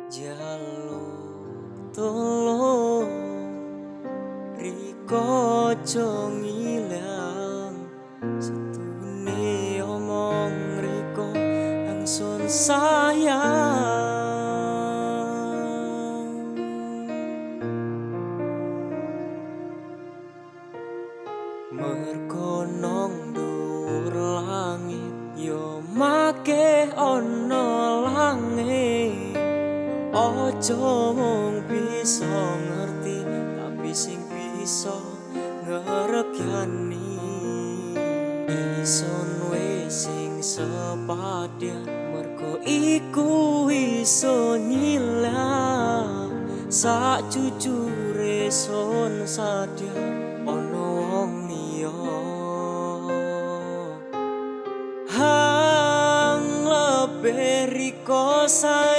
Jaluk tolong riko aja ngilang, setune omong riko langsung sayang. Mergo nang dhuwur langit yo make ana langit. Aja mung bisa ngerti tapi sing bisa ngeregyani. Ison wis sing sepadya mergo iku iso nyilang. Sak jujure son sadya ana wong liya. Hang lebih riko sayang.